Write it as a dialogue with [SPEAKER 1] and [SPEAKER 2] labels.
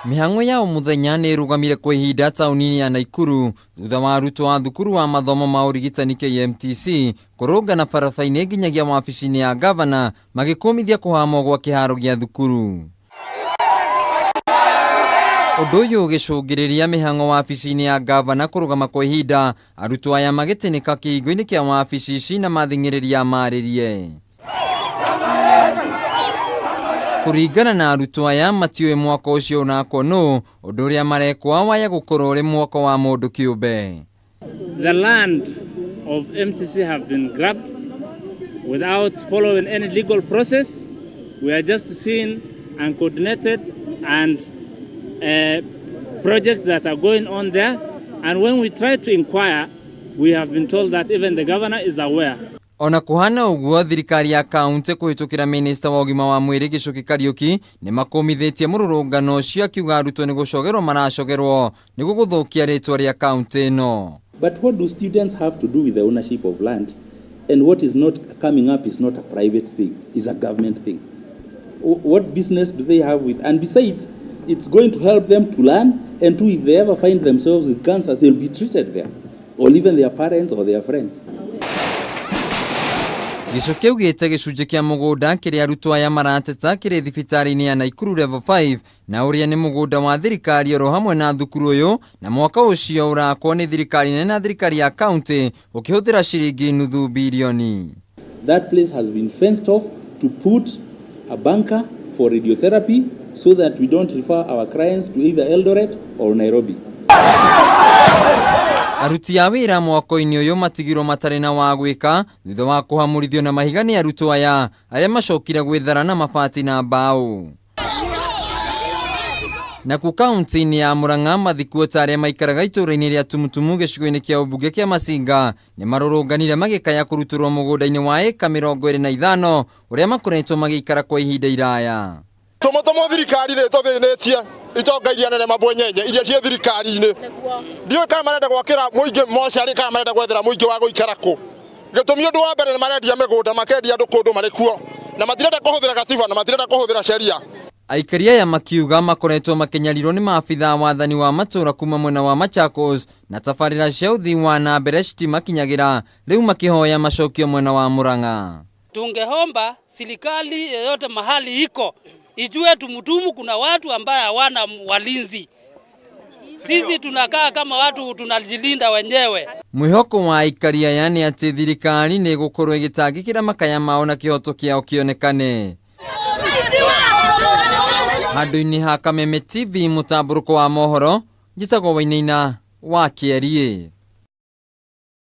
[SPEAKER 1] Mĩhang'o ya o mũthenya nĩ ĩrũgamire kwa ihinda taũni-inĩ ya Naikuru thutha wa arutwo a thukuru wa mathomo ma ũrigitani KMTC kũrũngana barabara-inĩ nginyagia wabici-inĩ ya ngavana magĩkũmithia kũhamwo gwa kĩharo gĩa thukuru. Ũndũ ũyũ ũgĩcũngĩrĩria mĩhang'o wabici-inĩ ya ngavana kũrũgama kwa ihinda, arutwo aya magĩtĩnĩka kĩhingo-inĩ kĩa wabici ici na mathing'ĩrĩria marĩrie. Kũringana na arutwo aya matiũĩ mwako ũcio ũrakwo nũ, ũndũ ũrĩa marekwa waya gũkorwo ũrĩ mwako wa mũndũ kĩũmbe.
[SPEAKER 2] The land of MTC have been grabbed without following any legal process. We are just seeing uncoordinated and projects that are going on there. And when we try to inquire, we have been told that even the governor is aware.
[SPEAKER 1] Ona kũhana ũguo, thirikari ya kaunti kũhĩtũkĩra minista wa ũgima wa mwĩrĩ Gichuki Kariuki nĩ makũmithĩtie mũrũrũngano ũcio, akiuga arutwo nĩ gũcogerwo maracogerwo nĩguo gũthũkia rĩtwa rĩa kaunti ĩno.
[SPEAKER 3] But what do students have to do with the ownership of land? And what is not coming up is not a private thing, it's a government thing. What business do they have with? And besides, it's going to help them to learn, and to, if they ever find themselves with cancer, they'll be treated there, or even their parents or their friends.
[SPEAKER 1] Gichuki augĩte gĩcunjĩ kĩa mũgũnda kĩrĩa arutwo aya marateta kĩrĩ thibitarĩ-inĩ ya Naikuru Level 5 na ũrĩa nĩ mũgũnda wa thirikari oro hamwe na thukuru ũyũ, na mwaka ũcio ũrakwo nĩ thirikari nene na thirikari ya kaunti ũkĩhũthĩra ciringi nuthu bilioni.
[SPEAKER 3] That place has been fenced off to put a bunker for radiotherapy so that we don't refer our clients to either Eldoret or Nairobi.
[SPEAKER 1] Aruti a wĩra mwako-inĩ ũyũ matigirwo matarĩ na wa gwĩka thutha wa kũhamũrithio na mahiga nĩ arutwo aya arĩa macokire gwĩthara na mabati na mbaũ. Nakuo kaunti-inĩ ya Murang'a, mathikuota arĩa maikaraga itũũra-inĩ rĩa Tumutumu gĩcigo-inĩ kĩa ũmbunge kĩa Masinga nĩ marũrũnganire magĩkaya kũrutũrwo mũgũnda-inĩ wa ĩka 25 ũrĩa makoretwo magĩikara kwa ihinda iraya.
[SPEAKER 4] Tũmũtũmũ thirikari nĩ tũthĩnĩtie itonga iria nene mabwenyenye iria ciĩ thirikari-inĩ. Ndiũĩ kana marenda gwakĩra mũingĩ mocarĩ kana marenda gwethera mũingĩ wa gũikara kũ. Gĩtũmi ũndũ wa mbere nĩ marendia mĩgũnda, makendia andũ kũndũ marĩ kuo, na matirenda kũhũthĩra gatiba na matirenda kũhũthĩra sheria.
[SPEAKER 1] Aikari aya makiuga makoretwo makĩnyarirwo nĩ maabitha wathani wa matũũra kuma mwena wa Machakos na tabarĩra cia ũthii wa na mbere citimakinyagĩra, rĩu makĩhoya macokio mwena wa Murang'a.
[SPEAKER 5] Tungeomba serikali yoyote mahali iko ijue Tumutumu kuna watu ambaye hawana walinzi. Sisi tunakaa kama watu tunajilinda wenyewe.
[SPEAKER 1] Mwĩhoko wa aikari aya nĩ atĩ thirikari nĩ ĩgũkorwo ĩgĩtangĩkĩra makaya mao na kĩhoto kĩao kĩonekane. Handũ-inĩ ha Kameme TV mũtambũrũko wa mohoro, njĩtagwo Wainaina wa Kĩeriĩ.